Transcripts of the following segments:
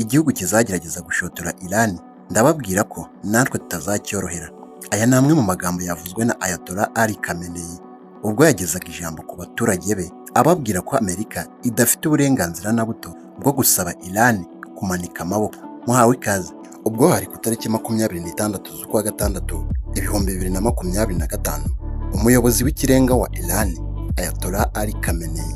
Igihugu kizagerageza gushotora Iran, ndababwira ko natwe tutazacyorohera. Aya ni amwe mu magambo yavuzwe na Ayatollah Ali Khamenei ubwo yagezaga ijambo ku baturage be, ababwira ko Amerika idafite uburenganzira na buto bwo gusaba Iran kumanika amaboko. Muhawe ikaze. Ubwo hari ku itariki 26 z'ukwa gatandatu 2025, umuyobozi w'ikirenga wa Iran, Ayatollah Ali Khamenei,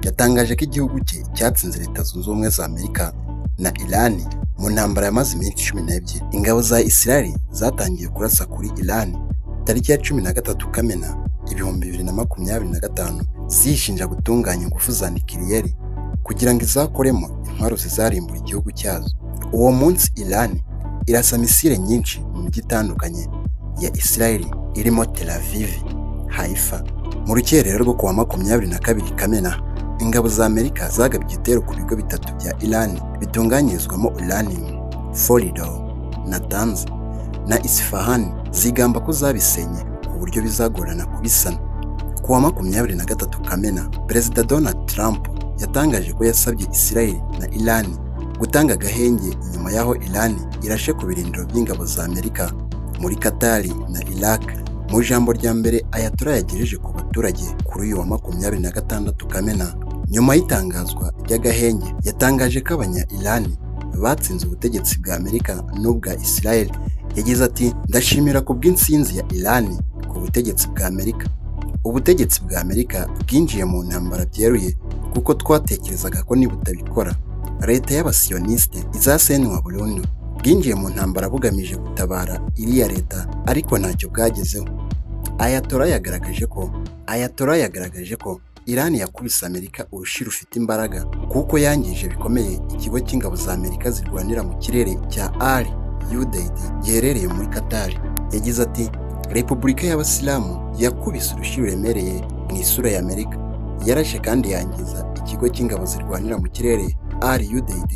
yatangaje ko igihugu cye cyatsinze Leta Zunze Ubumwe za Amerika na Iran mu ntambara yamaze iminsi 12. Ingabo za Israel zatangiye kurasa kuri Iran tariki ya 13 Kamena 2025, ziyishinja gutunganya ingufu za nikiriyeri kugira ngo izakoremo intwaro zizarimbura igihugu cyazo. Uwo munsi Iran irasa misile nyinshi mu mijyi itandukanye ya Israel irimo Tel Aviv, Haifa. Mu rukerera rwo kuwa 22 Kamena, ingabo za Amerika zagabye igitero ku bigo bitatu bya Iran bitunganyirizwamo uranium, Fordow, Natanz na Isfahan, zigamba ko zabisenye ku buryo bizagorana kubisana. Ku wa 23 Kamena, Perezida Donald Trump yatangaje ko yasabye Israel na Iran gutanga agahenge nyuma y'aho Iran irashe ku birindiro by'ingabo za Amerika muri Qatar na Iraq. Mu ijambo rya mbere Ayatollah yagejeje ku baturage kuri uyu wa 26 Kamena nyuma y'itangazwa ry'agahenge, yatangaje ko abanya Iran batsinze ubutegetsi bwa Amerika n'ubwa Israel. Yagize ati: "Ndashimira ku bw'intsinzi ya Iran ku butegetsi bwa Amerika. Ubutegetsi bwa Amerika bwinjiye mu ntambara byeruye kuko twatekerezaga ko nibutabikora leta y'abasiyoniste izasenywa burundu. Bwinjiye mu ntambara bugamije gutabara iriya leta, ariko ntacyo bwagezeho." Ayatollah yagaragaje ko Iran yakubise Amerika urushyi rufite imbaraga, kuko yangije bikomeye ikigo cy'ingabo za Amerika zirwanira mu kirere cya Al Udeid giherereye muri Qatar. Yagize ati: "Repubulika y'Abasilamu yakubise urushyi ruremereye mu isura ya Amerika. Yarashe kandi yangiza ikigo cy'ingabo zirwanira mu kirere Al Udeid,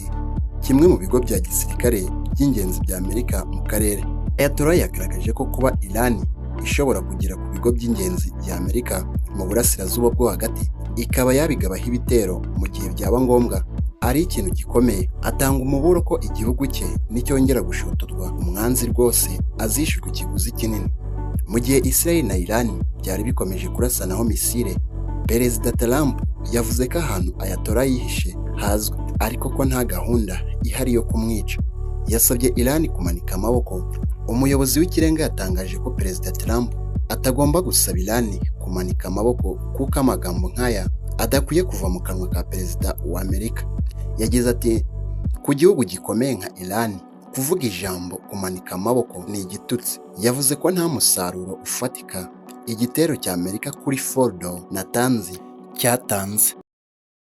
kimwe mu bigo bya gisirikare by'ingenzi bya Amerika mu karere." Ayatollah yagaragaje ko kuba Iran ishobora kugera ku bigo by'ingenzi bya Amerika mu burasirazuba bwo hagati, ikaba yabigabaho ibitero mu gihe byaba ngombwa, ari ikintu gikomeye. Atanga umuburo ko igihugu cye nicyongera gushotorwa, umwanzi rwose azishyurwa ikiguzi kinini. Mu gihe Israel na Iran byari bikomeje kurasanaho misile, Perezida Trump yavuze ko ahantu Ayatollah yihishe hazwi, ariko ko nta gahunda ihari yo kumwica. Yasabye Iran kumanika amaboko. Umuyobozi w'ikirenga yatangaje ko Perezida Trump atagomba gusaba Iran kumanika amaboko, kuko amagambo nk'aya adakwiye kuva mu kanwa ka perezida wa Amerika. Yagize ati: "Ku gihugu gikomeye nka Iran, kuvuga ijambo kumanika amaboko ni igitutsi." Yavuze ko nta musaruro ufatika igitero cya Amerika kuri Fordow, Natanz cyatanze.